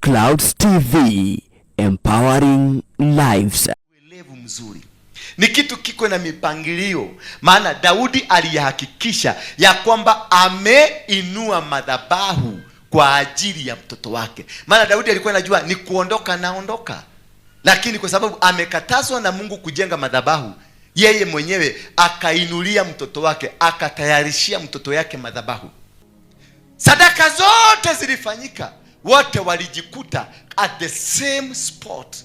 Clouds TV, empowering lives. Uelevu mzuri ni kitu kiko na mipangilio, maana Daudi alihakikisha ya kwamba ameinua madhabahu kwa ajili ya mtoto wake. Maana Daudi alikuwa anajua ni kuondoka naondoka, lakini kwa sababu amekatazwa na Mungu kujenga madhabahu, yeye mwenyewe akainulia mtoto wake, akatayarishia mtoto yake madhabahu. Sadaka zote zilifanyika, wote walijikuta at the same spot,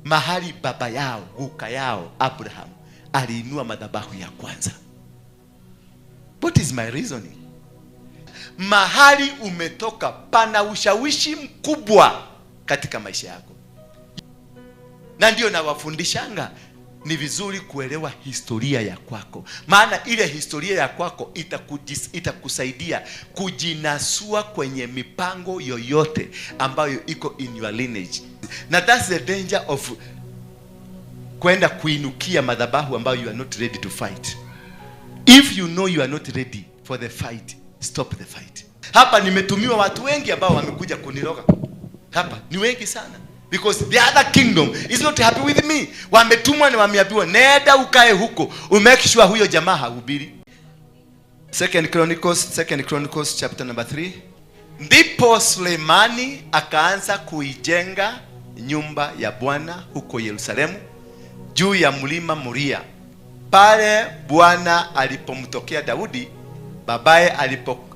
mahali baba yao, guka yao Abraham aliinua madhabahu ya kwanza. What is my reasoning? Mahali umetoka pana ushawishi mkubwa katika maisha yako, na ndio nawafundishanga ni vizuri kuelewa historia ya kwako, maana ile historia ya kwako itakusaidia kujinasua kwenye mipango yoyote ambayo iko in your lineage. Na that's the danger of kwenda kuinukia madhabahu ambayo you are not ready to fight. If you know you are not ready for the fight, stop the fight. Hapa nimetumiwa watu wengi ambao wamekuja kuniroga hapa, ni wengi sana, because the other kingdom is not happy with me. Wametumwa na wameambiwa, "Nenda ukae huko, umake sure huyo jamaa hahubiri." Second Chronicles chapter number 3. Ndipo Sulemani akaanza kuijenga nyumba ya Bwana huko Yerusalemu juu ya mlima Moria, pale Bwana alipomtokea Daudi babaye,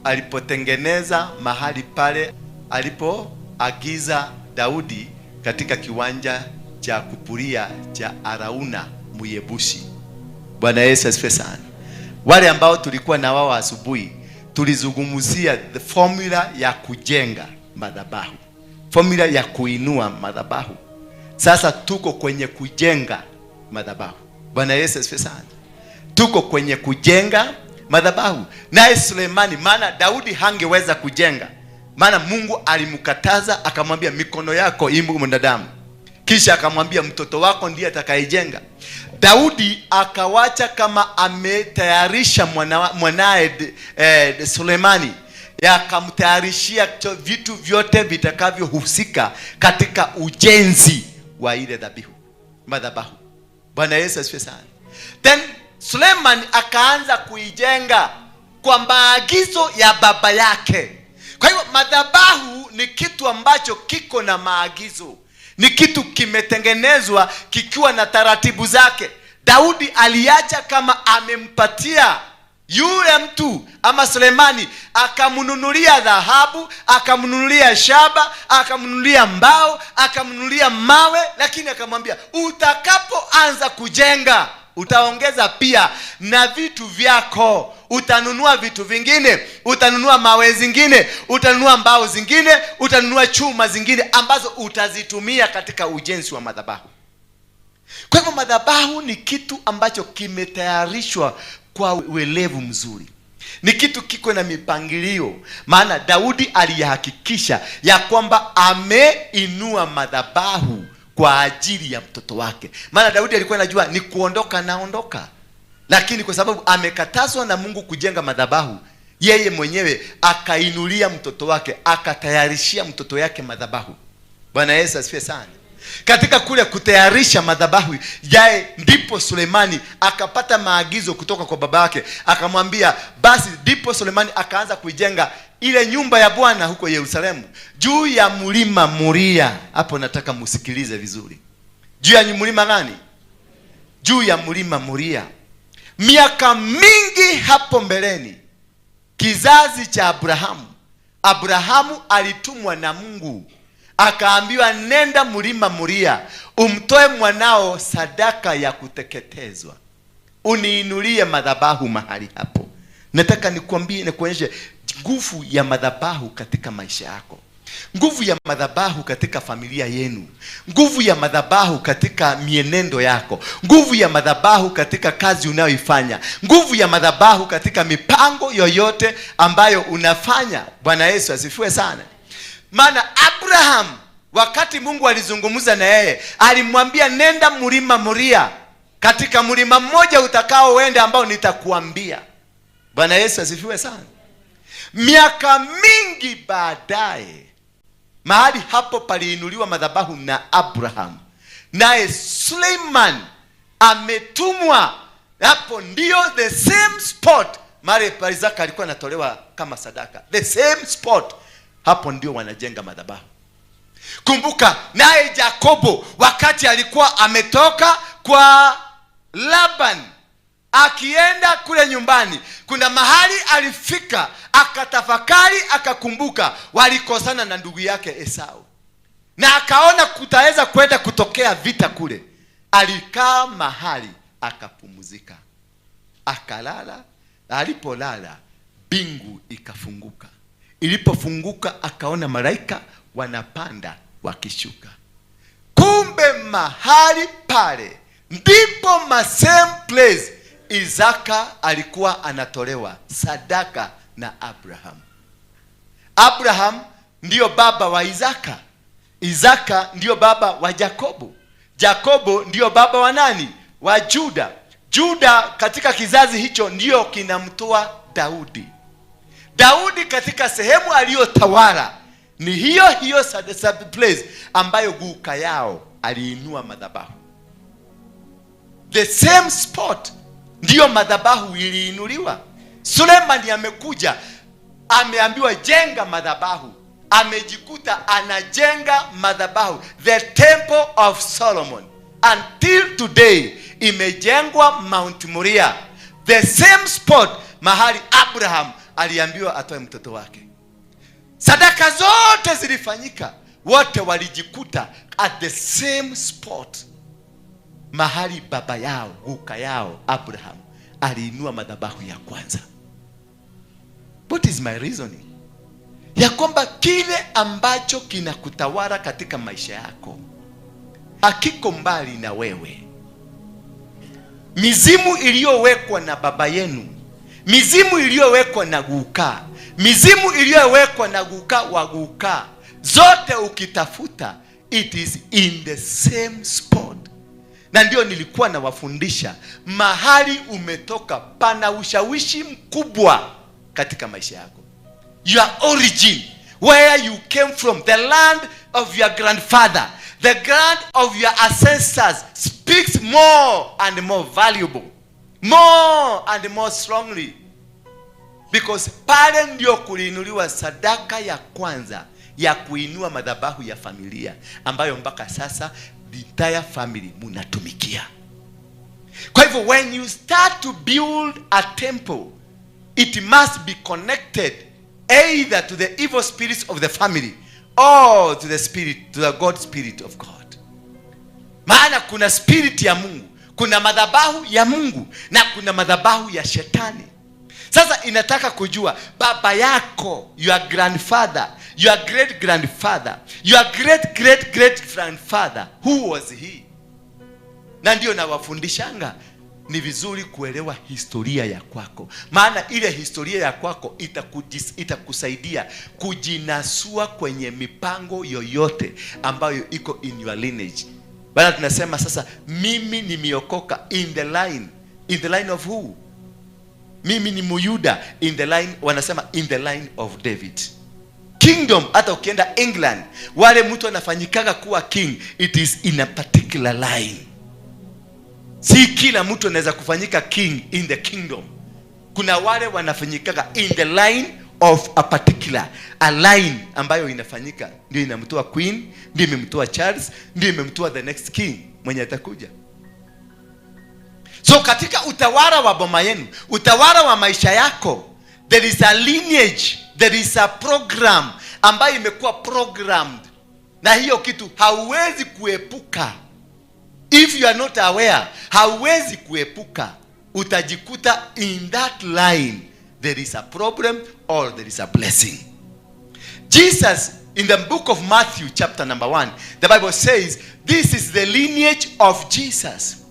alipotengeneza mahali pale alipoagiza Daudi katika kiwanja cha kupuria cha Arauna Muyebusi. Bwana Yesu asifiwe sana. Wale ambao tulikuwa na wao asubuhi, tulizungumzia the formula ya kujenga madhabahu, formula ya kuinua madhabahu. Sasa tuko kwenye kujenga madhabahu. Bwana Yesu asifiwe sana. Tuko kwenye kujenga madhabahu. Naye Sulemani, maana Daudi hangeweza kujenga, maana Mungu alimkataza akamwambia, "Mikono yako imo na damu." Kisha akamwambia, "Mtoto wako ndiye atakayejenga." Daudi akawacha kama ametayarisha mwanaye Sulemani, akamtayarishia vitu vyote vitakavyohusika katika ujenzi wa ile dhabihu, madhabahu. Bwana Yesu asifiwe sana. Then Suleiman akaanza kuijenga kwa maagizo ya baba yake. Kwa hivyo madhabahu ni kitu ambacho kiko na maagizo, ni kitu kimetengenezwa kikiwa na taratibu zake. Daudi aliacha kama amempatia yule mtu ama Sulemani, akamnunulia dhahabu, akamnunulia shaba, akamnunulia mbao, akamnunulia mawe, lakini akamwambia, "Utakapoanza kujenga utaongeza pia na vitu vyako, utanunua vitu vingine, utanunua mawe zingine, utanunua mbao zingine, utanunua chuma zingine ambazo utazitumia katika ujenzi wa madhabahu." Kwa hivyo madhabahu ni kitu ambacho kimetayarishwa kwa uelevu mzuri, ni kitu kiko na mipangilio, maana Daudi alihakikisha ya kwamba ameinua madhabahu kwa ajili ya mtoto wake. Maana Daudi alikuwa anajua ni kuondoka naondoka, lakini kwa sababu amekatazwa na Mungu kujenga madhabahu, yeye mwenyewe akainulia mtoto wake, akatayarishia mtoto yake madhabahu. Bwana Yesu asifiwe sana. Katika kule kutayarisha madhabahu yae, ndipo Sulemani akapata maagizo kutoka kwa baba yake, akamwambia basi, ndipo Sulemani akaanza kuijenga ile nyumba ya Bwana huko Yerusalemu juu ya mlima Moria. Hapo nataka musikilize vizuri. Juu ya mlima gani? Juu ya mlima Moria. Miaka mingi hapo mbeleni, kizazi cha Abrahamu, Abrahamu alitumwa na Mungu akaambiwa, "Nenda mlima Moria umtoe mwanao sadaka ya kuteketezwa, uniinulie madhabahu mahali hapo." Nataka nikwambie, nikuonyeshe nguvu ya madhabahu katika maisha yako, nguvu ya madhabahu katika familia yenu, nguvu ya madhabahu katika mienendo yako, nguvu ya madhabahu katika kazi unayoifanya, nguvu ya madhabahu katika mipango yoyote ambayo unafanya. Bwana Yesu asifiwe sana. Maana Abraham wakati Mungu alizungumza na yeye alimwambia, "Nenda mlima Moria, katika mlima mmoja utakaoenda ambao nitakuambia." Bwana Yesu asifiwe sana. Miaka mingi baadaye Mahali hapo paliinuliwa madhabahu na Abraham, naye Suleiman ametumwa hapo, ndio the same spot mahali Isaka alikuwa anatolewa kama sadaka, the same spot, hapo ndio wanajenga madhabahu. Kumbuka naye Jakobo wakati alikuwa ametoka kwa Laban akienda kule nyumbani, kuna mahali alifika akatafakari, akakumbuka walikosana na ndugu yake Esau, na akaona kutaweza kwenda kutokea vita kule. Alikaa mahali akapumzika, akalala. Alipolala mbingu ikafunguka. Ilipofunguka akaona malaika wanapanda wakishuka. Kumbe mahali pale ndipo ma same place Isaka alikuwa anatolewa sadaka na Abraham. Abraham ndiyo baba wa Isaka. Isaka ndiyo baba wa Jakobo. Jakobo ndiyo baba wa nani? Wa Juda. Juda katika kizazi hicho ndiyo kinamtoa Daudi. Daudi katika sehemu aliyotawala ni hiyo hiyo place ambayo guka yao aliinua madhabahu. The same spot ndiyo madhabahu iliinuliwa. Sulemani amekuja, ameambiwa jenga madhabahu, amejikuta anajenga madhabahu, the Temple of Solomon. Until today imejengwa Mount Moriah, the same spot mahali Abraham aliambiwa atoe mtoto wake. Sadaka zote zilifanyika, wote walijikuta at the same spot mahali baba yao, guka yao Abraham aliinua madhabahu ya kwanza. What is my reasoning? Ya kwamba kile ambacho kinakutawala katika maisha yako hakiko mbali na wewe. Mizimu iliyowekwa na baba yenu, mizimu iliyowekwa na guka, mizimu iliyowekwa na guka wa guka, zote ukitafuta, it is in the same spot. Na ndio nilikuwa nawafundisha, mahali umetoka pana ushawishi mkubwa katika maisha yako. Your origin, where you came from, the land of your grandfather, the land of your ancestors speaks more and more valuable, more and more strongly, because pale ndio kuliinuliwa sadaka ya kwanza ya kuinua madhabahu ya familia ambayo mpaka sasa the entire family munatumikia. Kwa hivyo when you start to build a temple, it must be connected either to the evil spirits of the family or to the spirit, to the God spirit of God. Maana kuna spirit ya Mungu, kuna madhabahu ya Mungu na kuna madhabahu ya shetani. Sasa inataka kujua baba yako, your grandfather, your great grandfather, your great great great grandfather, who was he? Na ndio nawafundishanga ni vizuri kuelewa historia ya kwako, maana ile historia ya kwako itakusaidia kujinasua kwenye mipango yoyote ambayo iko in your lineage. Bana tunasema sasa, mimi nimeokoka in the line of who? Mimi ni Muyuda in the line, wanasema in the line of David. Kingdom, hata ukienda England, wale mtu anafanyikaga kuwa king, it is in a particular line. Si kila mtu anaweza kufanyika king in the kingdom. Kuna wale wanafanyikaga in the line of a particular, a line ambayo inafanyika ndio inamtoa queen, ndio imemtoa Charles, ndio imemtoa the next king mwenye atakuja. So katika utawala wa boma yenu, utawala wa maisha yako, there is a lineage, there is a program ambayo imekuwa programmed, na hiyo kitu hauwezi kuepuka. If you are not aware, hauwezi kuepuka, utajikuta in that line there is a problem or there is a blessing. Jesus, in the book of Matthew chapter number 1, the Bible says this is the lineage of Jesus.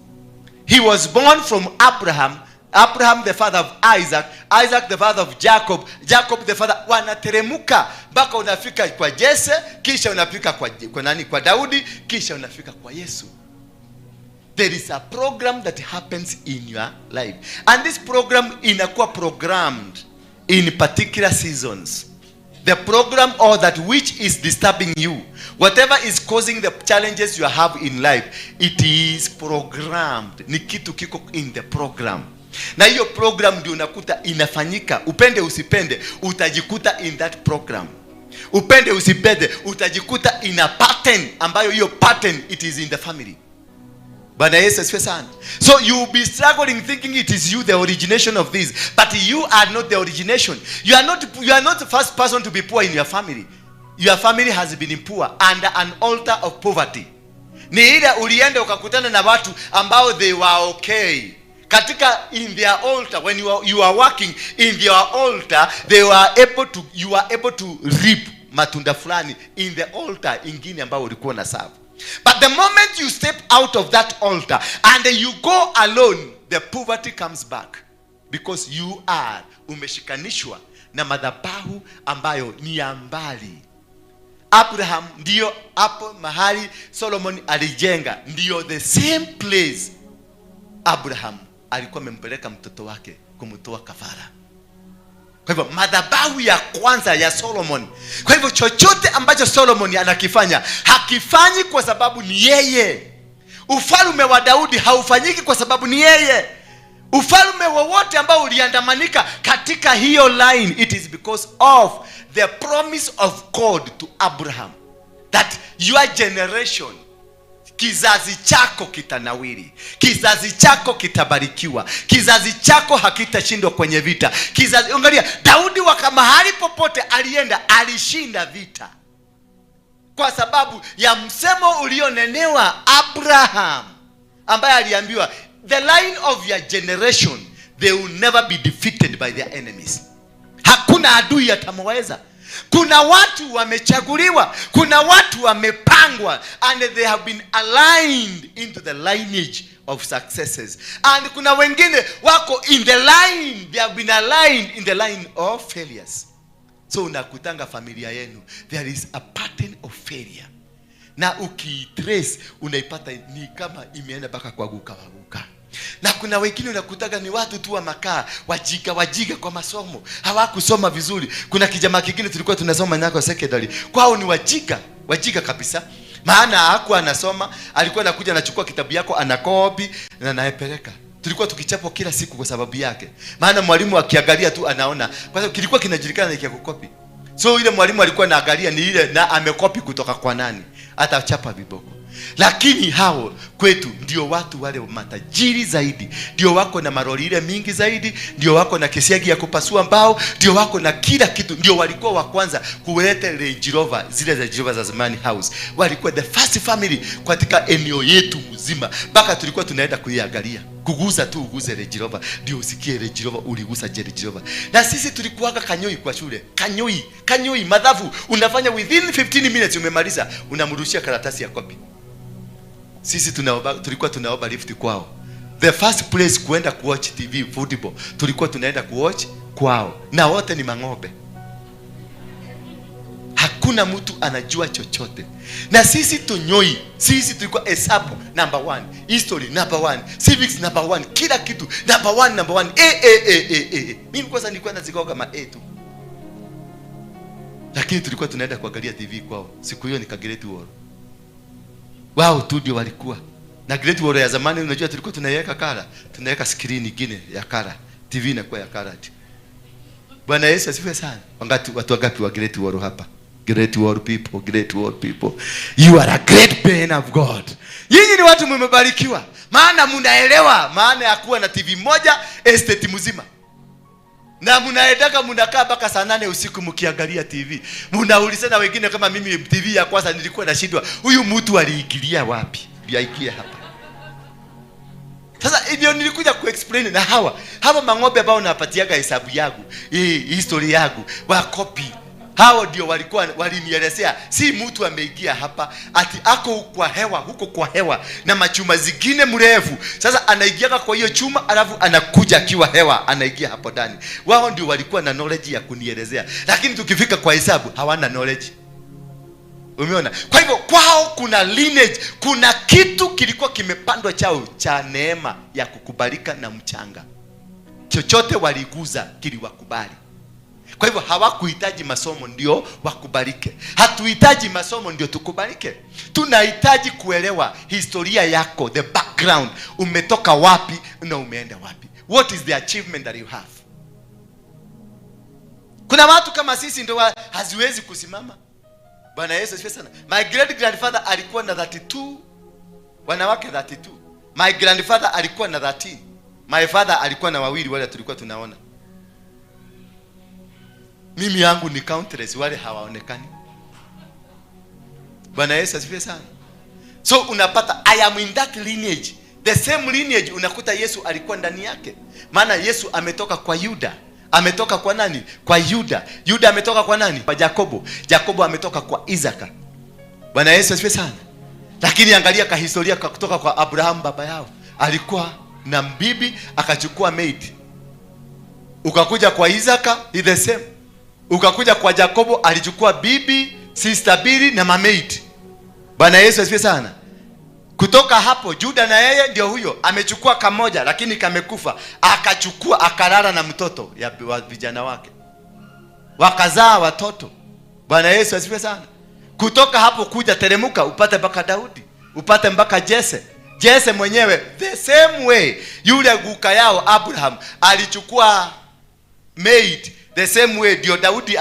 He was born from Abraham, Abraham the father of Isaac, Isaac the father of Jacob, Jacob the father. Wanateremuka mpaka unafika kwa Jesse, kisha unafika kwa nani? Kwa Daudi, kisha unafika kwa Yesu. There is a program that happens in your life, and this program inakuwa programmed in particular seasons. The program or that which is disturbing you, whatever is causing the challenges you have in life, it is programmed. Ni kitu kiko in the program, na hiyo program ndio unakuta inafanyika. Upende usipende, utajikuta in that program. Upende usipende, utajikuta in a pattern ambayo hiyo pattern, it is in the family. Bwana Yesu asifiwe sana. So you will be struggling, thinking it is you, the origination of this, but you are not the origination. You are not the first person to be poor in your family. Your family has been poor under an altar of poverty. Ni ile ulienda ukakutana na watu ambao they were okay katika in their altar. When you are working in their altar, they were able to you are able to reap matunda fulani in the altar ingine ambao ulikuwa na serve. But the moment you step out of that altar and you go alone, the poverty comes back because you are umeshikanishwa na madhabahu ambayo ni ya mbali. Abraham, ndiyo hapo mahali Solomon alijenga, ndiyo the same place Abraham alikuwa amempeleka mtoto wake kumtoa kafara. Kwa hivyo madhabahu ya kwanza ya Solomon. Kwa hivyo chochote ambacho Solomon anakifanya, hakifanyi kwa sababu ni yeye. Ufalme wa Daudi haufanyiki kwa sababu ni yeye. Ufalme wowote ambao uliandamanika katika hiyo line, it is because of the promise of God to Abraham that your generation, kizazi chako kitanawiri, kizazi chako kitabarikiwa, kizazi chako hakitashindwa kwenye vita. Kizazi, angalia Daudi, waka mahali popote alienda alishinda vita kwa sababu ya msemo ulionenewa Abraham, ambaye aliambiwa, "The line of your generation, they will never be defeated by their enemies." Hakuna adui atamweza. Kuna watu wamechaguliwa, kuna watu wamepangwa, and they have been aligned into the lineage of successes, and kuna wengine wako in the line, they have been aligned in the line of failures. So unakutanga familia yenu there is a pattern of failure, na ukitrace unaipata ni kama imeenda mpaka kwa guka wa guka. Na kuna wengine unakutaga ni watu tu wa makaa, wajinga wajinga kwa masomo, hawakusoma vizuri. Kuna kijamaa kingine tulikuwa tunasoma nako secondary, kwao ni wajinga wajinga kabisa, maana hakuwa anasoma. Alikuwa anakuja, anachukua kitabu yako, anakopi na anaepeleka. Tulikuwa tukichapwa kila siku kwa sababu yake, maana mwalimu akiangalia tu anaona, kwa sababu kilikuwa kinajulikana ni kia kukopi. So ile mwalimu alikuwa anaangalia ni ile na amekopi kutoka kwa nani, atachapa viboko. Lakini hao kwetu ndio watu wale matajiri zaidi, ndio wako na maroli ile mingi zaidi, ndio wako na kisiagi ya kupasua mbao, ndio wako na kila kitu, ndio walikuwa wa kwanza kuleta Range Rover, zile za Range Rover za zamani house. Walikuwa the first family katika eneo yetu mzima, mpaka tulikuwa tunaenda kuiangalia, kuguza tu, uguze Range Rover ndio usikie Range Rover, uligusa je Range Rover. Na sisi tulikuwaga kanyoi kwa shule, kanyoi kanyoi, madhafu unafanya within 15 minutes umemaliza, unamrushia karatasi ya kopi. Sisi tunaomba, tulikuwa tunaomba lift kwao. The first place kuenda kuwatch TV football, tulikuwa tunaenda kuwatch kwao, na wote ni mang'ombe, hakuna mtu anajua chochote. Na sisi tunyoi, sisi tulikuwa hesabu number one, history number one, civics number one, kila kitu number one, number one. A, A, A, A, A. Mimi kwanza nilikuwa nazigawa kama A tu, lakini tulikuwa tunaenda kuangalia TV kwao. Siku hiyo nika Great Wall, wao tu ndio walikuwa na Great Wall ya zamani. Unajua tulikuwa tunaiweka color, tunaweka screen nyingine ya color, TV inakuwa ya color. Bwana Yesu asifiwe sana. Wangati, watu wangapi wa Great Wall hapa? Great Wall people, Great Wall people. You are a great man of God. Nyinyi ni watu mmebarikiwa, maana mnaelewa maana ya kuwa na TV moja estate mzima, na mnaendaka mnakaa mpaka saa 8 usiku mkiangalia TV, mnaulizana wengine. Kama mimi, TV ya kwanza nilikuwa nashindwa, huyu mtu aliingilia wapi ndio aingie hapa? Sasa ndio nilikuja kuexplain na hawa mang'ombe ambao napatiaga hesabu yangu, hii history yangu, wakopi. Hao ndio walikuwa walinielezea, si mtu ameingia hapa ati ako kwa hewa, huko kwa hewa na machuma zingine mrefu. Sasa anaingiaga kwa hiyo chuma, alafu anakuja akiwa hewa, anaingia hapo ndani. Wao ndio walikuwa na knowledge ya kunielezea, lakini tukifika kwa hesabu hawana knowledge. Umeona? Kwa hivyo kwao kuna lineage, kuna kitu kilikuwa kimepandwa chao cha neema ya kukubalika na mchanga. Chochote waliguza kiliwakubali. Kwa hivyo hawakuhitaji masomo ndio wakubalike. Hatuhitaji masomo ndio tukubalike. Tunahitaji kuelewa historia yako, the background, umetoka wapi na umeenda wapi. What is the achievement that you have? Kuna watu kama sisi ndio haziwezi kusimama. Bwana Yesu asifiwe sana. My great grandfather alikuwa na 32 wanawake 32. My grandfather alikuwa na 13. My father alikuwa na wawili wale tulikuwa tunaona. Mimi yangu ni countless, wale hawaonekani. Bwana Yesu asifiwe sana. So unapata I am in that lineage. The same lineage unakuta Yesu alikuwa ndani yake. Maana Yesu ametoka kwa Yuda. Ametoka kwa nani? Kwa Yuda. Yuda ametoka kwa nani? Kwa Yakobo. Yakobo ametoka kwa Isaka. Bwana Yesu asifiwe sana. Lakini angalia ka historia ka kutoka kwa Abraham baba yao. Alikuwa na bibi akachukua maid. Ukakuja kwa Isaka ni the same. Ukakuja kwa Yakobo alichukua bibi, sister mbili na mamaid. Bwana Yesu asifiwe sana. Kutoka hapo Juda na yeye ndio huyo amechukua kamoja, lakini kamekufa, akachukua akalala na mtoto ya wa vijana wake, wakazaa watoto. Bwana Yesu asifiwe sana. Kutoka hapo kuja teremuka upate mpaka Daudi, upate mpaka Jese. Jese mwenyewe the same way, yule guka yao Abraham alichukua maid the same way ndio Daudi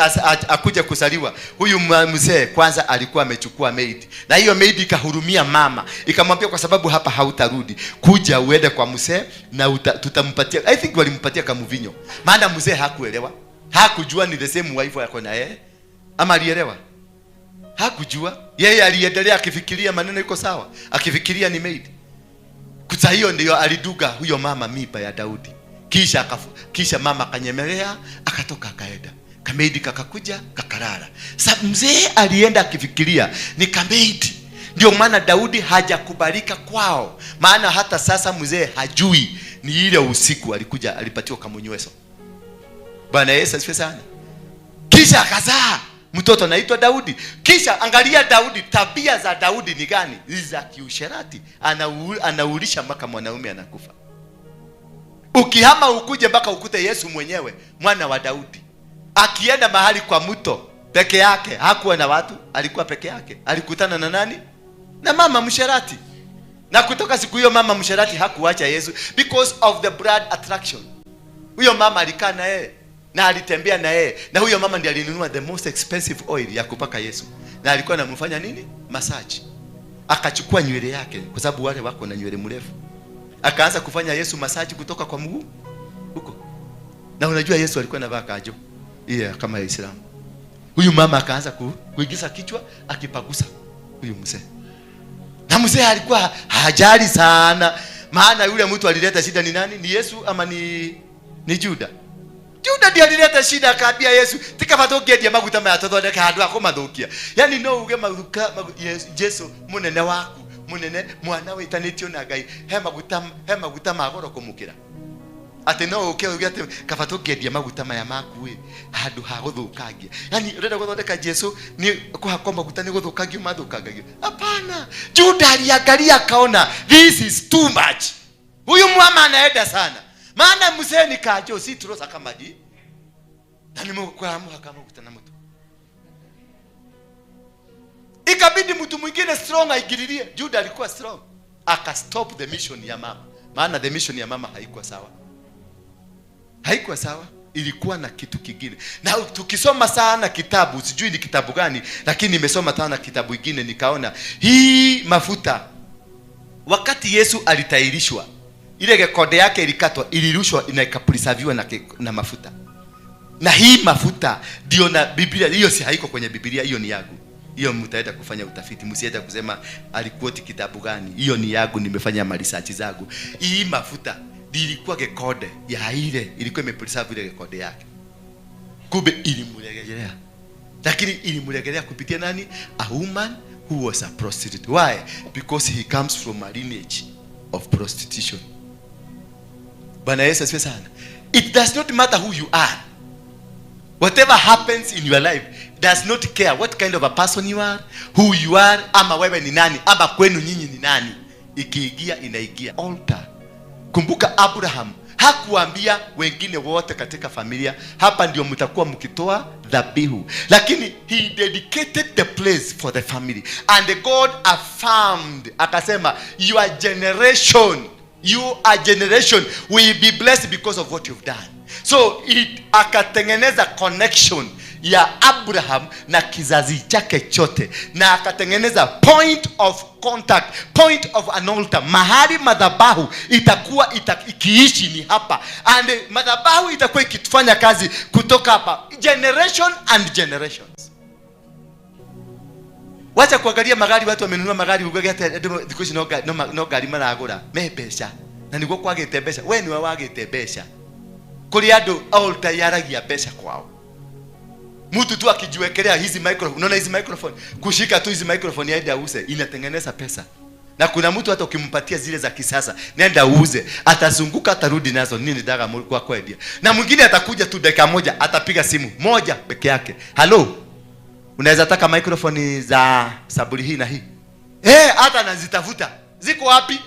akuja kusaliwa. Huyu mzee kwanza alikuwa amechukua maid, na hiyo maid ikahurumia mama, ikamwambia kwa sababu hapa hautarudi, kuja uende kwa mzee na tutampatia. I think walimpatia kamuvinyo, maana mzee hakuelewa, hakujua ni the same wife yako na yeye, ama alielewa? Hakujua. Yeye aliendelea akifikiria maneno iko sawa, akifikiria ni maid. Kusa hiyo ndio aliduga huyo mama mimba ya Daudi. Kisha mama akanyemelea, akatoka akaenda. Kamaid kakakuja kakalala. Sa mzee alienda akifikiria ni kamaid. Ndio maana Daudi hajakubalika kwao. Maana hata sasa mzee hajui ni ile usiku alikuja alipatiwa kamunyweso. Bwana Yesu asifiwe sana. Kisha akazaa mtoto anaitwa Daudi. Kisha angalia Daudi, tabia za Daudi ni gani? Ni za kiusherati. Anaulisha mpaka mwanaume anakufa. Ukihama ukuje mpaka ukute Yesu mwenyewe mwana wa Daudi akienda mahali kwa mto peke yake, hakuwa na watu, alikuwa peke yake. Alikutana na nani? Na mama msherati. Na kutoka siku hiyo mama msherati hakuacha Yesu because of the blood attraction. Huyo mama alikaa na yeye na alitembea na yeye, na huyo mama ndiye alinunua the most expensive oil ya kupaka Yesu, na alikuwa anamfanya nini? Massage. Akachukua nywele yake, kwa sababu wale wako na nywele mrefu, akaanza kufanya Yesu massage kutoka kwa mguu huko. Na unajua Yesu alikuwa anavaa kajo yeah, kama Islam. Huyu mama akaanza kuingiza kichwa akipagusa huyu mzee, na mzee alikuwa hajali sana, maana yule mtu alileta shida ni nani? Ni Yesu ama ni Juda? Juda ndiye alileta shida, akaambia Yesu tikaba tũngĩendia maguta maya tũthondeke handũ ha kũmathũkia. Yani no uge maguta Jesu mũnene waku mũnene mwana wĩtanĩtio na Ngai, he maguta ma goro kũmũkĩra. Atĩ no ũke uge atĩ kaba tũngĩendia maguta maya maku ĩ handũ ha gũthũkangia. Yani ũrenda gũthondeka Jesu ni kũhakwo maguta nĩ gũthũkangio mathũkangagio? Hapana. Juda aliangalia akaona this is too much. Huyu mama anaenda sana. Maana mzee ni kajo si turosa kama hii. Na ni kwa muhaka maguta na mtu. Ikabidi mtu mwingine strong aingililie. Juda alikuwa strong. Aka stop the mission ya mama. Maana the mission ya mama haikuwa sawa. Haikuwa sawa. Ilikuwa na kitu kingine. Na tukisoma sana kitabu, sijui ni kitabu gani, lakini nimesoma sana kitabu kingine nikaona hii mafuta wakati Yesu alitahirishwa, ile rekodi yake ilikatwa, ilirushwa na ikapreserviwa na mafuta. Na hii mafuta ndio na Biblia, hiyo si haiko kwenye Biblia, hiyo ni yangu. Hiyo mtaenda kufanya utafiti, msiende kusema alikuoti kitabu gani. Hiyo ni yangu, nimefanya research zangu. Hii mafuta ilikuwa rekodi ya ile, ilikuwa imepreserve ile rekodi yake. Kumbe ilimrejelea. Lakini ilimrejelea kupitia nani? A woman who was a prostitute. Why? Because he comes from a lineage of prostitution. Bwana Yesu asifiwe sana. It does not matter who you are. Whatever happens in your life does not care what kind of a person you are, who you are, ama wewe ni nani, ama kwenu nyinyi ni nani. Ikiingia inaingia. Altar Kumbuka Abraham hakuambia wengine wote katika familia, hapa ndio mtakuwa mkitoa dhabihu, lakini he dedicated the place for the family and God affirmed, akasema, Your generation will be blessed because of what you've done." So akatengeneza connection ya Abraham na kizazi chake chote, na akatengeneza point of contact, point of an altar, mahali madhabahu itakuwa ikiishi ni hapa, and madhabahu itakuwa ikifanya kazi kutoka hapa generation and generations. Wacha kuangalia magari, watu wamenunua magari, ugage ati andũ thikũ ici no ngari maragũra me mbeca, na nĩguo kwagĩte mbeca. We nĩwe wagĩte mbeca. Kũrĩ andũ altar yaragia mbeca kwao. Mtu tu akijiwekelea hizi microphone, unaona hizi microphone, kushika tu hizi microphone aende auze, inatengeneza pesa. Na kuna mtu hata ukimpatia zile za kisasa, nenda uuze, atazunguka, atarudi nazo, nini daga kwa kwendia. Na mwingine atakuja tu dakika moja, atapiga simu moja peke yake, "Halo, unaweza taka microphone za saburi hii na hii?" Eh, hata anazitafuta ziko wapi.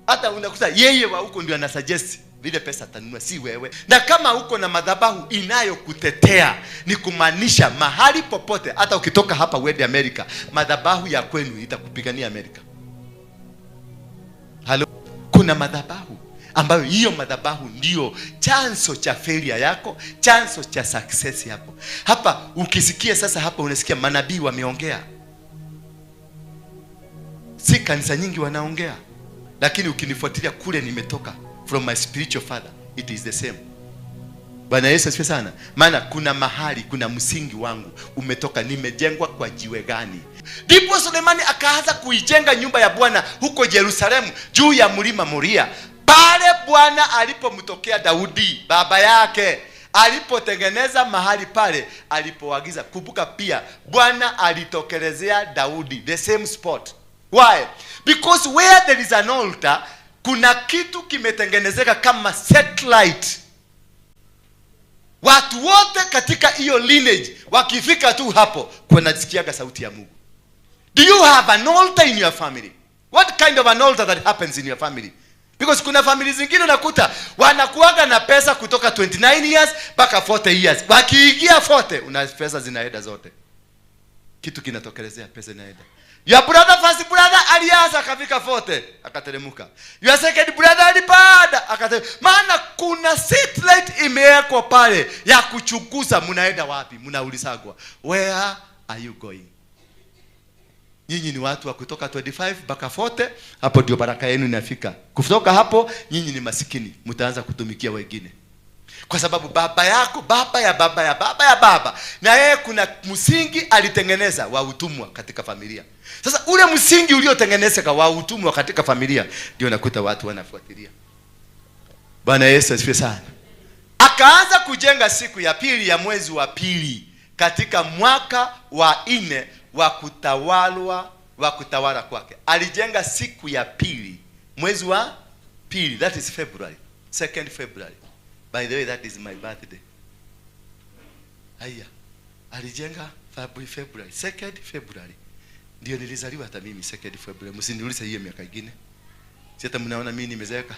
Hata unakuta yeye wa huko ndio ana suggest vile pesa atanunua, si wewe. Na kama uko na madhabahu inayokutetea, ni kumaanisha mahali popote, hata ukitoka hapa uende Amerika, madhabahu ya kwenu itakupigania Amerika. Halo, kuna madhabahu ambayo hiyo madhabahu ndio chanzo cha failure yako, chanzo cha success yako. Hapa ukisikia sasa, hapa unasikia manabii wameongea, si kanisa nyingi wanaongea, lakini ukinifuatilia kule nimetoka from my spiritual father, it is the same. Bwana Yesu asifiwe sana. Maana kuna mahali, kuna msingi wangu umetoka, nimejengwa kwa jiwe gani? Ndipo Sulemani akaanza kuijenga nyumba ya Bwana huko Yerusalemu juu ya mlima Moria, pale Bwana alipomtokea Daudi baba yake, alipotengeneza mahali pale alipoagiza. Kumbuka pia Bwana alitokelezea Daudi the same spot. Why? Because where there is an altar, kuna kitu kimetengenezeka kama satellite. Watu wote katika hiyo lineage wakifika tu hapo, kunasikiaga sauti ya Mungu. Do you have an altar in your family? What kind of an altar that happens in your family? Because kuna family zingine unakuta wanakuaga na pesa kutoka 29 years mpaka 40 years. Wakiingia 40, una pesa zinaenda zote. Kitu kinatokelezea, pesa inaenda. Your brother, first brother alianza akafika 40, akateremka. Your second brother alipanda, akateremka. Maana kuna satellite imewekwa pale ya kuchunguza mnaenda wapi, mnaulizagwa. Where are you going? Nyinyi ni watu wa kutoka 25 mpaka 40, hapo ndio baraka yenu inafika. Kutoka hapo nyinyi ni masikini, mtaanza kutumikia wengine. Kwa sababu baba yako, baba ya baba ya baba ya baba, na yeye kuna msingi alitengeneza wa utumwa katika familia. Sasa ule msingi uliotengenezeka wa utumwa katika familia ndio nakuta watu wanafuatilia. Bwana Yesu asifiwe sana. Akaanza kujenga siku ya pili ya mwezi wa pili katika mwaka wa nne wa kutawala kwake. Alijenga siku ya pili mwezi wa pili, that is February, 2nd February. By the way, that is my birthday. Haya, alijenga February, 2nd February. Ndio nilizaliwa hata mimi 2nd February. Msiniulize hiyo miaka ingine. Si hata mnaona mimi nimezeeka.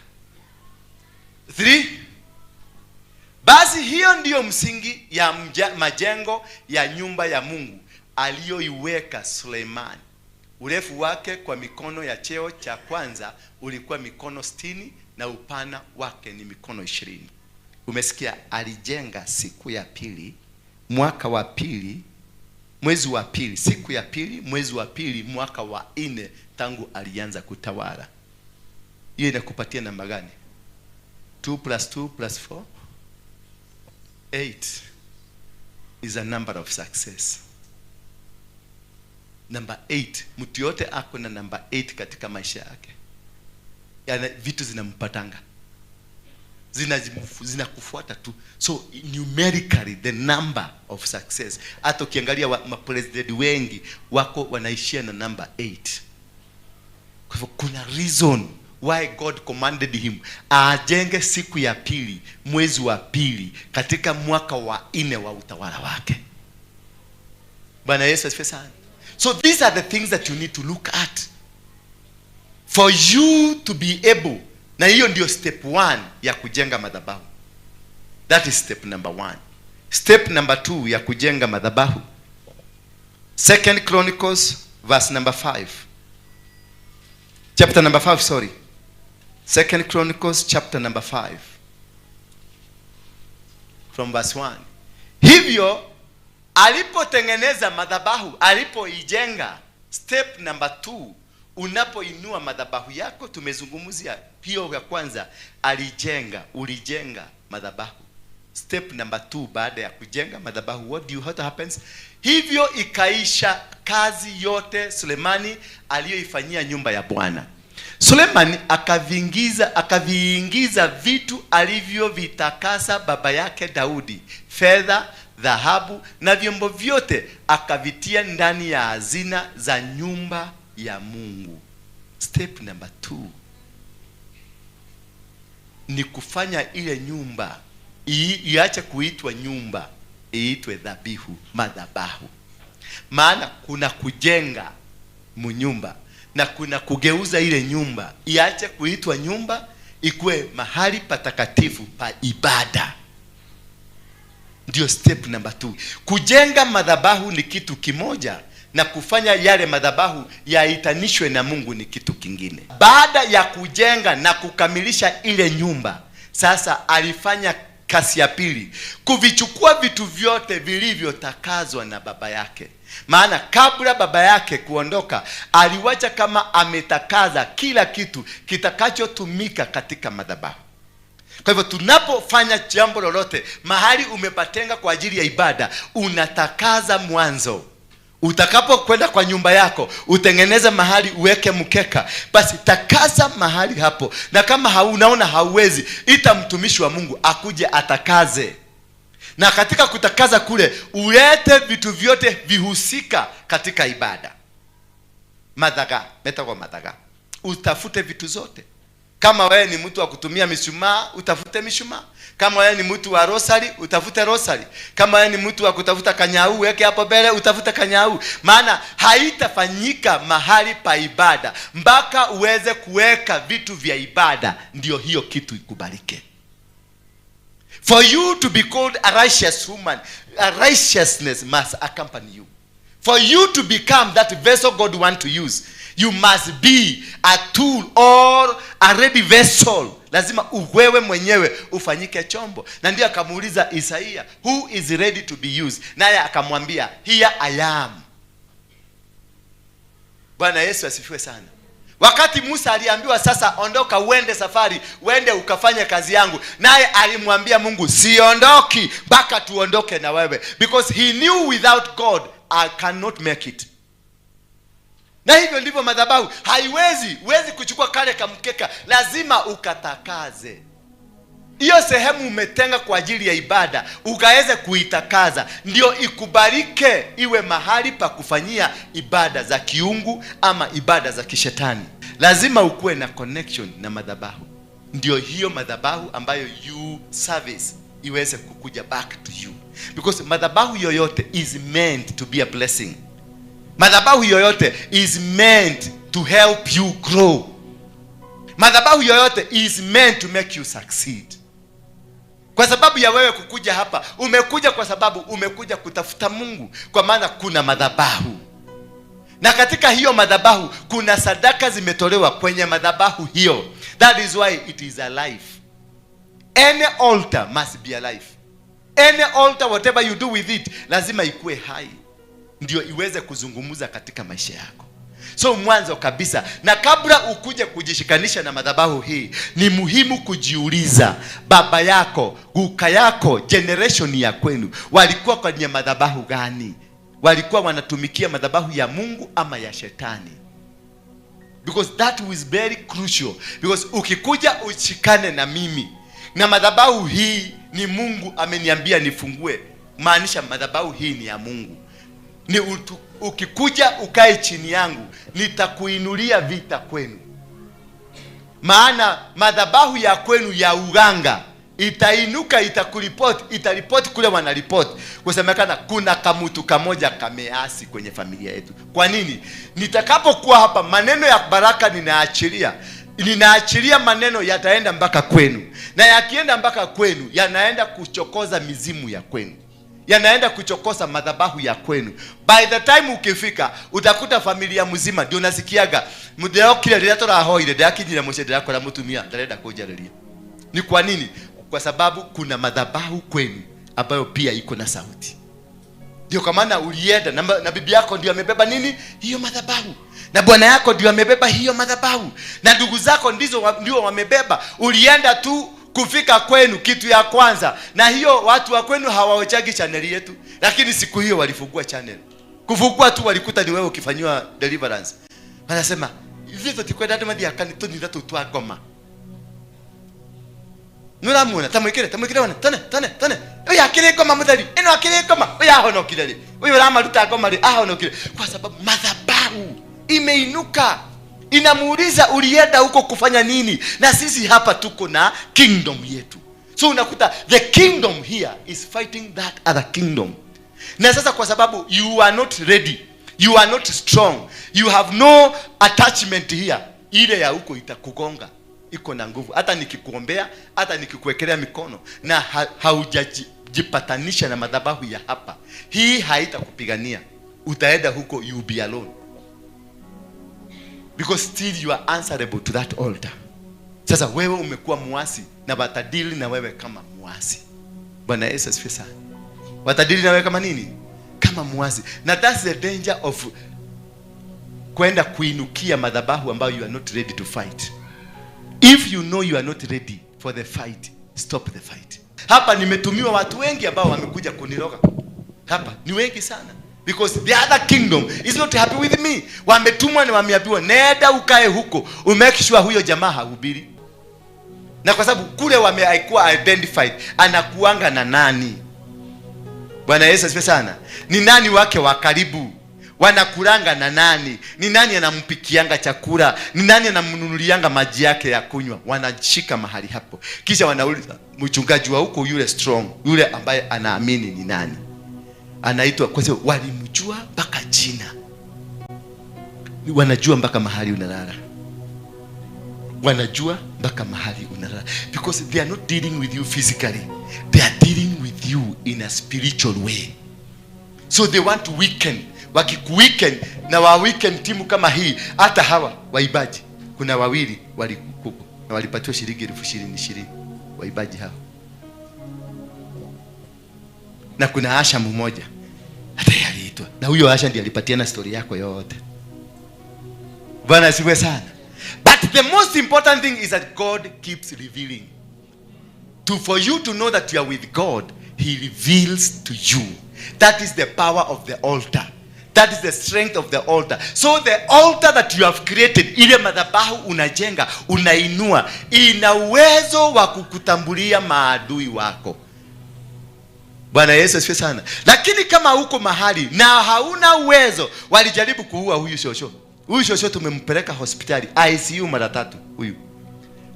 3. Basi hiyo ndiyo msingi ya majengo ya nyumba ya Mungu aliyoiweka Suleimani. Urefu wake kwa mikono ya cheo cha kwanza ulikuwa mikono 60 na upana wake ni mikono 20. Umesikia, alijenga siku ya pili, mwaka wa pili, mwezi wa pili, siku ya pili, mwezi wa pili, mwaka wa nne tangu alianza kutawala. Hiyo inakupatia namba gani? 2 plus 2 plus 4, 8 is a number of success. Number 8, mtu yote ako na number 8 katika maisha yake, yana vitu zinampatanga, zinakufuata tu. So numerically, the number of success, hata ukiangalia mapresident wengi wako wanaishia na number 8. Kwa hivyo kuna reason why God commanded him ajenge siku ya pili mwezi wa pili katika mwaka wa nne wa utawala wake. Bwana Yesu asifiwe sana. So these are the things that you need to look at for you to be able Na hiyo ndio step one ya kujenga madhabahu. That is step number one. Step number two ya kujenga madhabahu, Second Chronicles verse number 5, chapter number 5, sorry, Second Chronicles chapter number 5 from verse 1. Hivyo alipotengeneza madhabahu, alipoijenga, step number 2, unapoinua madhabahu yako, tumezungumzia hiyo ya kwanza, alijenga, ulijenga madhabahu. Step number 2, baada ya kujenga madhabahu, what happens? Hivyo ikaisha kazi yote Sulemani aliyoifanyia nyumba ya Bwana. Sulemani akaviingiza vitu alivyovitakasa baba yake Daudi, fedha, dhahabu na vyombo vyote, akavitia ndani ya hazina za nyumba ya Mungu. Step number 2 ni kufanya ile nyumba iache kuitwa nyumba, iitwe dhabihu, madhabahu. Maana kuna kujenga munyumba na kuna kugeuza ile nyumba iache kuitwa nyumba, ikuwe mahali patakatifu pa ibada. Ndio step number 2. Kujenga madhabahu ni kitu kimoja, na kufanya yale madhabahu yaitanishwe na Mungu ni kitu kingine. Baada ya kujenga na kukamilisha ile nyumba, sasa alifanya kazi ya pili, kuvichukua vitu vyote vilivyotakazwa na baba yake. Maana kabla baba yake kuondoka, aliwacha kama ametakaza kila kitu kitakachotumika katika madhabahu. Kwa hivyo tunapofanya jambo lolote, mahali umepatenga kwa ajili ya ibada, unatakaza mwanzo. Utakapokwenda kwa nyumba yako, utengeneze mahali uweke mkeka, basi takaza mahali hapo. Na kama unaona hauwezi, ita mtumishi wa Mungu akuje atakaze. Na katika kutakaza kule, ulete vitu vyote vihusika katika ibada. Madhaga, meta kwa madhaga. Utafute vitu zote. Kama wewe ni mtu wa kutumia mishumaa, utafute mishumaa. Kama wewe ni mtu wa rosari, utafute rosari. Kama wewe ni mtu wa kutafuta kanyau, weke hapo mbele, utafute kanyau. Maana haitafanyika mahali pa ibada mpaka uweze kuweka vitu vya ibada, ndio hiyo kitu ikubalike. For you to be called a righteous woman, a righteousness must accompany you. For you to become that vessel God want to use, you must be a tool or a ready vessel. Lazima wewe mwenyewe ufanyike chombo. Na ndio akamuuliza Isaia, who is ready to be used? Naye akamwambia, here I am. Bwana Yesu asifiwe sana. Wakati Musa aliambiwa sasa ondoka uende safari, uende ukafanye kazi yangu, naye alimwambia Mungu, siondoki mpaka tuondoke na wewe, because he knew without God I cannot make it. Na hivyo ndivyo madhabahu haiwezi, huwezi kuchukua kale kamkeka, lazima ukatakaze hiyo sehemu umetenga kwa ajili ya ibada, ukaweze kuitakaza ndio ikubalike iwe mahali pa kufanyia ibada za kiungu ama ibada za kishetani. Lazima ukuwe na connection na madhabahu, ndio hiyo madhabahu ambayo you service iweze kukuja back to you, because madhabahu yoyote is meant to be a blessing. Madhabahu yoyote is meant to help you grow. Madhabahu yoyote is meant to make you succeed. Kwa sababu ya wewe kukuja hapa, umekuja kwa sababu umekuja kutafuta Mungu, kwa maana kuna madhabahu, na katika hiyo madhabahu kuna sadaka zimetolewa kwenye madhabahu hiyo. That is why it is alive. Any altar must be alive. Any altar, whatever you do with it, lazima ikuwe hai ndio iweze kuzungumza katika maisha yako. So mwanzo kabisa, na kabla ukuje kujishikanisha na madhabahu hii, ni muhimu kujiuliza, baba yako, guka yako, generation ya kwenu walikuwa kwenye madhabahu gani? Walikuwa wanatumikia madhabahu ya Mungu ama ya shetani? Because that was very crucial. Because ukikuja ushikane na mimi na madhabahu hii, ni Mungu ameniambia nifungue, maanisha madhabahu hii ni ya Mungu. Ni ukikuja ukae chini yangu, nitakuinulia vita kwenu. Maana madhabahu ya kwenu ya uganga itainuka, itakuripoti, itaripoti kule wanaripoti kusemekana kuna kamutu kamoja kameasi kwenye familia yetu. Kwa nini? Nitakapokuwa hapa, maneno ya baraka ninaachilia. Ninaachilia maneno yataenda mpaka kwenu, na yakienda mpaka kwenu yanaenda kuchokoza mizimu ya kwenu, yanaenda kuchokoza madhabahu ya kwenu. By the time ukifika utakuta familia mzima ndio nasikiaga mutheo kile rĩrĩa tũrahoire ndakinyire mũciĩ ndĩrakora mũtumia ndarenda kũnjarĩria. Ni kwa nini? Kwa sababu kuna madhabahu kwenu ambayo pia iko na sauti. Ndio kwa maana ulienda na bibi yako ndio amebeba nini hiyo madhabahu, na bwana yako ndio amebeba hiyo madhabahu, na ndugu zako ndio wamebeba. Ulienda tu kufika kwenu, kitu ya kwanza, na hiyo watu wa kwenu hawaochagi chaneli yetu, lakini siku hiyo walifungua channel. Kufungua tu walikuta ni wewe ukifanyiwa deliverance. Wanasema ithuĩ tũtikwenda andũ mathiaga tũnitha tũu twa ngoma. Nĩũramuona, ta mwĩkĩre, ta mwĩkĩre wone, tone tone tone, ũyũ akĩrĩ ngoma mũtheri, ĩno akĩrĩ ngoma, ũyũ ahonokire rĩ, ũyũ ũramaruta ngoma rĩ, ahonokire kwa sababu madhabahu imeinuka, inamuuliza ulienda huko kufanya nini? Na sisi hapa tuko na kingdom yetu. So unakuta the kingdom here is fighting that other kingdom. Na sasa kwa sababu you are not ready, you are not strong, you have no attachment here, ile ya huko itakugonga, iko na nguvu. Hata nikikuombea, hata nikikuwekelea mikono na haujajipatanisha na madhabahu ya hapa, hii haitakupigania. Utaenda huko, you be alone, because still you are answerable to that altar. Sasa wewe umekuwa muasi na watadili na wewe kama muasi. Bwana Yesu asifiwe sana. Watadili na wewe kama nini? Kama muasi. Na that's the danger of kwenda kuinukia madhabahu ambayo you are not ready to fight. If you know you are not ready for the fight, stop the fight. Hapa nimetumiwa watu wengi ambao wamekuja kuniroga. Hapa ni wengi sana. Because the other kingdom is not happy with me. Wametumwa na wameambiwa, nenda ukae huko, umake sure huyo jamaa hahubiri. Na kwa sababu kule wamekuwa identified, anakuanga na nani? Bwana Yesu asifiwe sana. Ni nani wake wa karibu? Wanakulanga na nani? Ni nani anampikianga chakula? Ni nani anamnunulianga maji yake ya kunywa? Wanashika mahali hapo, kisha wanauliza mchungaji wa huko, yule strong, yule ambaye anaamini ni nani anaitwa, kwa sababu walimjua mpaka jina, wanajua mpaka mahali unalala, wanajua mpaka mahali unalala, because they are not dealing with you physically, they are dealing with you in a spiritual way. So they want to weaken. Wakikuweaken na wa weaken timu kama hii, hata hawa waibaji, kuna wawili walikuwa na walipatiwa shilingi 20,000 20, waibaji hawa, na kuna usher mmoja hata yeye aliitwa, na huyo usher ndiye alipatiana story yako yote. Bwana asifiwe sana. But the most important thing is that God keeps revealing to for you to know that you are with God. He reveals to you. That is the power of the altar. That is the strength of the altar. So the altar that you have created, ile madhabahu unajenga, unainua, ina uwezo wa kukutambulia maadui wako. Bwana Yesu asifiwe sana. Lakini kama uko mahali na hauna uwezo, walijaribu kuua huyu shosho. Huyu shosho tumempeleka hospitali ICU mara tatu. Huyu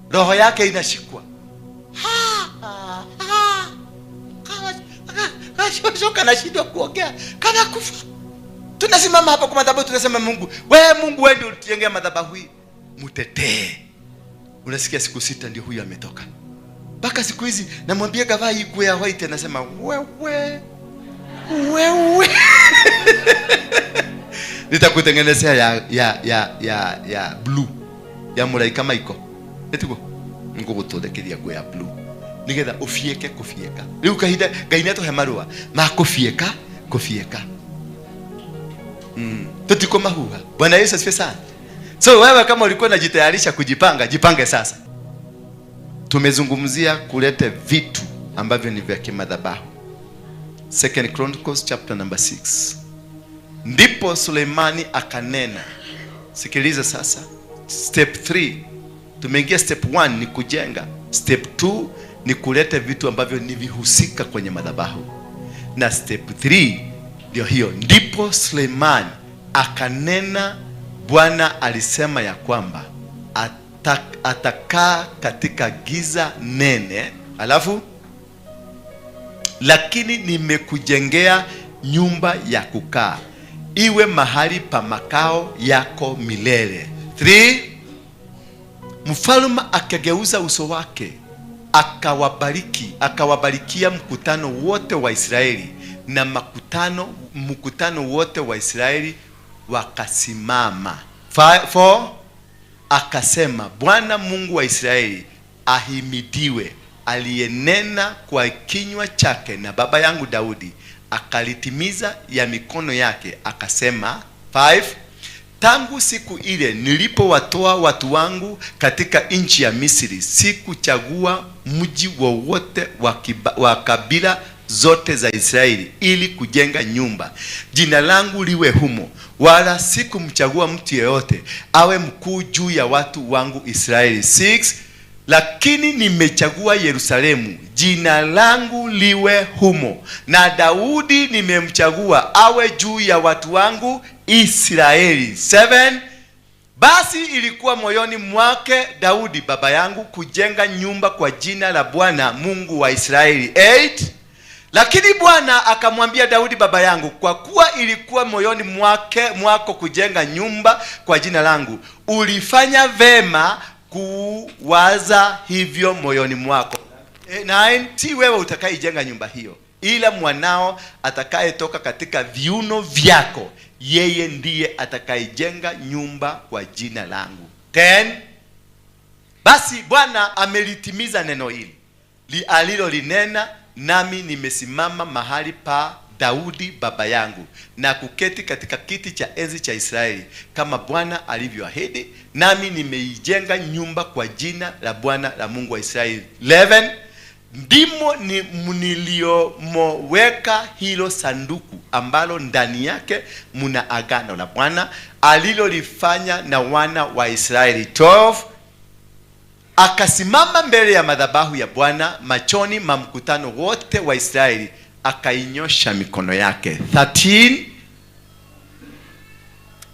roho yake inashikwa. Ha, ha, ha. Shosho kanashindwa kuongea, kana kufa. Tunasimama hapa kwa madhabahu tunasema, Mungu, wewe Mungu, wewe ndio ulitujengea madhabahu hii, mtetee. Unasikia siku 6 ndio huyu ametoka. Mpaka siku hizi namwambia gavaa hii nguo ya white, anasema, wewe wewe, nitakutengenezea ya blue ya mũraika Michael, nĩtiguo ngũgũthondekeria nguo ya blue nigetha ũfieke kũfieka. Rĩu kahinda Ngai nĩatũhe marũa ma kũfieka kũfieka. Tutiko mahuha. Bwana Yesu asifiwe sana. So wewe kama ulikuwa unajitayarisha kujipanga, jipange sasa. Tumezungumzia kuleta vitu ambavyo ni vya kimadhabahu. Second Chronicles chapter number 6. Ndipo Suleimani akanena. Sikiliza sasa. Step 3. Tumeingia step 1 ni kujenga. Step 2 ni kuleta vitu ambavyo ni vihusika kwenye madhabahu. Na step 3 ndio hiyo. Ndipo Suleimani akanena, Bwana alisema ya kwamba atakaa katika giza nene, alafu lakini nimekujengea nyumba ya kukaa, iwe mahali pa makao yako milele. 3. Mfalme akageuza uso wake akawabariki, akawabarikia mkutano wote wa Israeli, na mkutano wote wa Israeli wakasimama. 4. Akasema, Bwana Mungu wa Israeli ahimidiwe, aliyenena kwa kinywa chake na baba yangu Daudi, akalitimiza ya mikono yake. Akasema, 5. Tangu siku ile nilipowatoa watu wangu katika nchi ya Misri, sikuchagua mji wowote wa kabila zote za Israeli ili kujenga nyumba jina langu liwe humo, wala sikumchagua mtu yeyote awe mkuu juu ya watu wangu Israeli. 6. Lakini nimechagua Yerusalemu jina langu liwe humo, na Daudi nimemchagua awe juu ya watu wangu Israeli. 7. Basi ilikuwa moyoni mwake Daudi baba yangu kujenga nyumba kwa jina la Bwana Mungu wa Israeli. 8. Lakini Bwana akamwambia Daudi baba yangu, kwa kuwa ilikuwa moyoni mwako kujenga nyumba kwa jina langu, ulifanya vema kuwaza hivyo moyoni mwako. 9. Si wewe utakayejenga nyumba hiyo, ila mwanao atakayetoka katika viuno vyako, yeye ndiye atakayejenga nyumba kwa jina langu. 10. Basi Bwana amelitimiza neno hili alilolinena, nami nimesimama mahali pa Daudi baba yangu na kuketi katika kiti cha enzi cha Israeli kama Bwana alivyoahidi, nami nimeijenga nyumba kwa jina la Bwana la Mungu wa Israeli. 11. Ndimo niliyomoweka hilo sanduku ambalo ndani yake muna agano la Bwana alilolifanya na wana wa Israeli. 12. Akasimama mbele ya madhabahu ya Bwana machoni ma mkutano wote wa Israeli, akainyosha mikono yake. 13.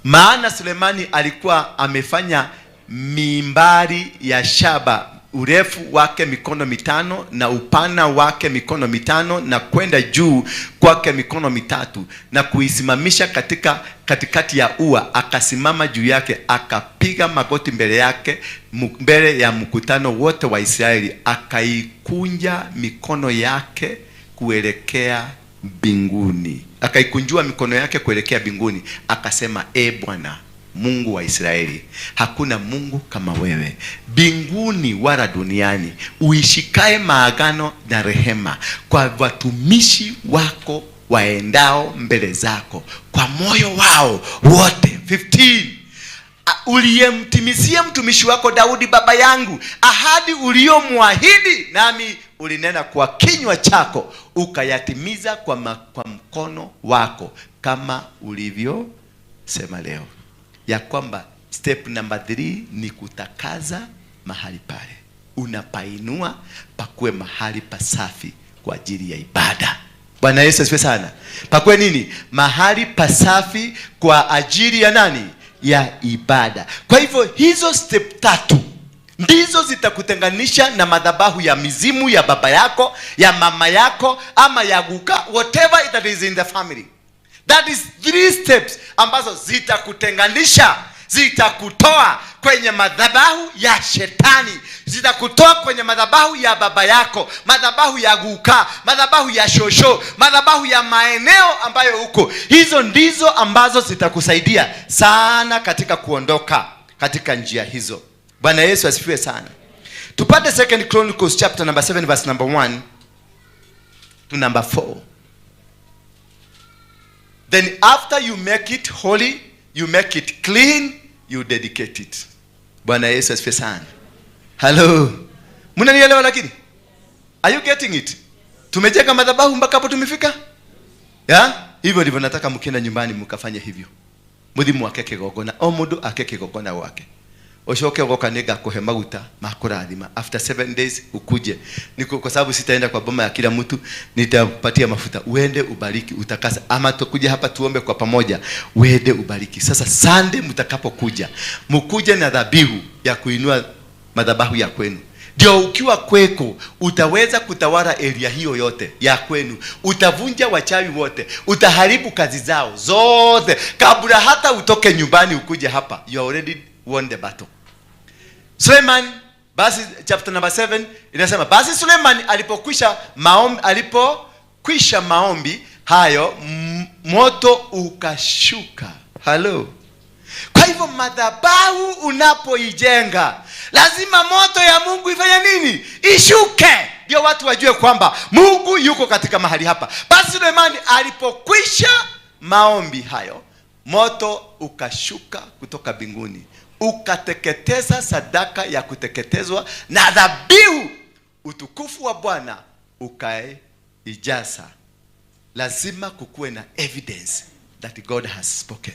Maana Sulemani alikuwa amefanya mimbari ya shaba, urefu wake mikono 5 na upana wake mikono 5 na kwenda juu kwake mikono 3, na kuisimamisha katika katikati ya ua. Akasimama juu yake, akapiga magoti mbele yake, mbele ya mkutano wote wa Israeli, akaikunja mikono yake kuelekea mbinguni. Akaikunjua mikono yake kuelekea mbinguni, akasema, E Bwana Mungu wa Israeli, hakuna Mungu kama wewe mbinguni wala duniani, uishikae maagano na rehema kwa watumishi wako waendao mbele zako kwa moyo wao wote. 15. Uliyemtimizia mtumishi wako Daudi baba yangu ahadi uliyomwahidi, nami ulinena kwa kinywa chako ukayatimiza kwa mkono wako, kama ulivyosema leo. Ya kwamba step number 3 ni kutakaza mahali pale. Unapainua pakuwe mahali pasafi kwa ajili ya ibada. Bwana Yesu asifiwe sana. Pakuwe nini? Mahali pasafi kwa ajili ya nani? Ya ibada. Kwa hivyo hizo step 3 ndizo zitakutenganisha na madhabahu ya mizimu ya baba yako, ya mama yako, ama ya guka, whatever that is in the family. That is 3 steps ambazo zitakutenganisha, zitakutoa kwenye madhabahu ya shetani, zitakutoa kwenye madhabahu ya baba yako, madhabahu ya guka, madhabahu ya shosho, madhabahu ya maeneo ambayo uko. Hizo ndizo ambazo zitakusaidia sana katika kuondoka katika njia hizo. Bwana Yesu asifiwe sana. Tupate 2 Chronicles chapter number 7 verse number 1 to number 4. Then after you make it holy, you make it clean, you dedicate it. Bwana Yesu asifiwe sana. Hello. Mnanielewa lakini? Are you getting it? Tumejenga madhabahu mpaka hapo tumefika? Ya? Hivyo ndivyo nataka mkienda nyumbani mkafanye hivyo. Muthimu ake kigongona, o mundu ake kigongona gwake. Ucoke ugoka nĩngakũhe maguta ma kũrathima. After 7 days ukuje. Niko kwa sababu sitaenda kwa boma ya kila mtu, nitapatia mafuta. Uende ubariki, utakasa. Ama tukuje hapa tuombe kwa pamoja. Uende ubariki. Sasa Sunday mtakapokuja, mkuje na dhabihu ya kuinua madhabahu ya kwenu. Ndio ukiwa kweko utaweza kutawala area hiyo yote ya kwenu. Utavunja wachawi wote, utaharibu kazi zao zote. Kabla hata utoke nyumbani ukuje hapa, you already won the battle. Suleiman, basi chapter number 7 inasema, basi Suleiman alipokwisha maombi hayo, moto ukashuka. Hello. Kwa hivyo madhabahu unapoijenga, lazima moto ya Mungu ifanye nini? Ishuke, ndio watu wajue kwamba Mungu yuko katika mahali hapa. Basi Sulemani alipokwisha maombi hayo, moto ukashuka kutoka mbinguni ukateketeza sadaka ya kuteketezwa na dhabihu, utukufu wa Bwana ukaijaza. Lazima kukuwe na evidence that God has spoken.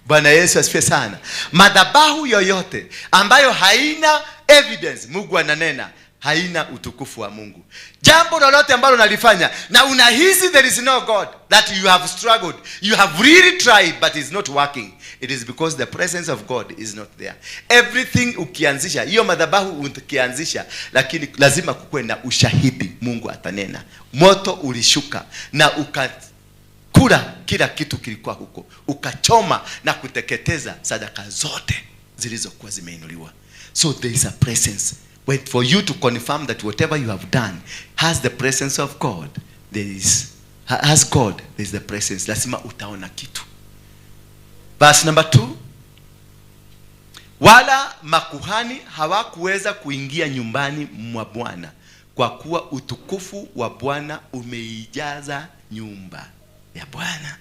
Bwana Yesu asifiwe sana. Madhabahu yoyote ambayo haina evidence Mungu ananena, haina utukufu wa Mungu. Jambo lolote ambalo unalifanya na unahisi there is no God, that you have struggled, you have really tried but it's not working, it is because the presence of God is not there. Everything ukianzisha, hiyo madhabahu ukianzisha, lakini lazima kukuwe na ushahidi Mungu atanena. Moto ulishuka na ukakula kila kitu kilikuwa huko, ukachoma na kuteketeza sadaka zote zilizokuwa zimeinuliwa. So there is a presence. When for you to confirm that whatever you have done has the presence of God, there is has God, there is the presence. Lazima utaona kitu. Verse number 2. Wala makuhani hawakuweza kuingia nyumbani mwa Bwana, kwa kuwa utukufu wa Bwana umeijaza nyumba ya Bwana.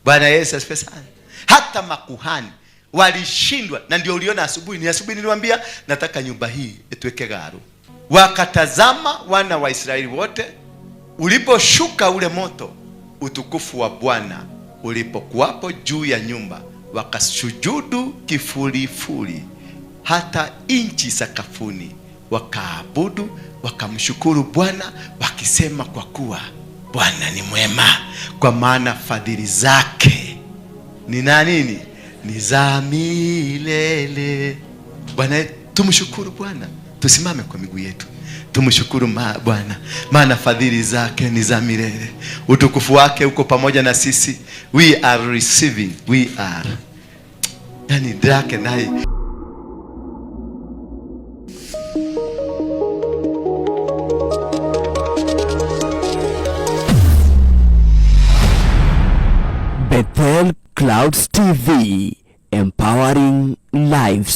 Bwana Yesu asifiwe sana. Hata makuhani walishindwa, na ndio uliona asubuhi, ni asubuhi niliwaambia nataka nyumba hii itweke garu. Wakatazama wana wa Israeli wote, uliposhuka ule moto, utukufu wa Bwana ulipokuwapo juu ya nyumba, wakasujudu kifulifuli hata inchi sakafuni, wakaabudu, wakamshukuru Bwana wakisema, kwa kuwa Bwana ni mwema, kwa maana fadhili zake ni na nini? Ni za milele. Bwana, tumshukuru Bwana, tusimame kwa miguu yetu, tumshukuru Bwana, maana fadhili zake ni za milele, utukufu wake uko pamoja na sisi. We are receiving, we are yani drake naye. Bethel Clouds TV, empowering lives.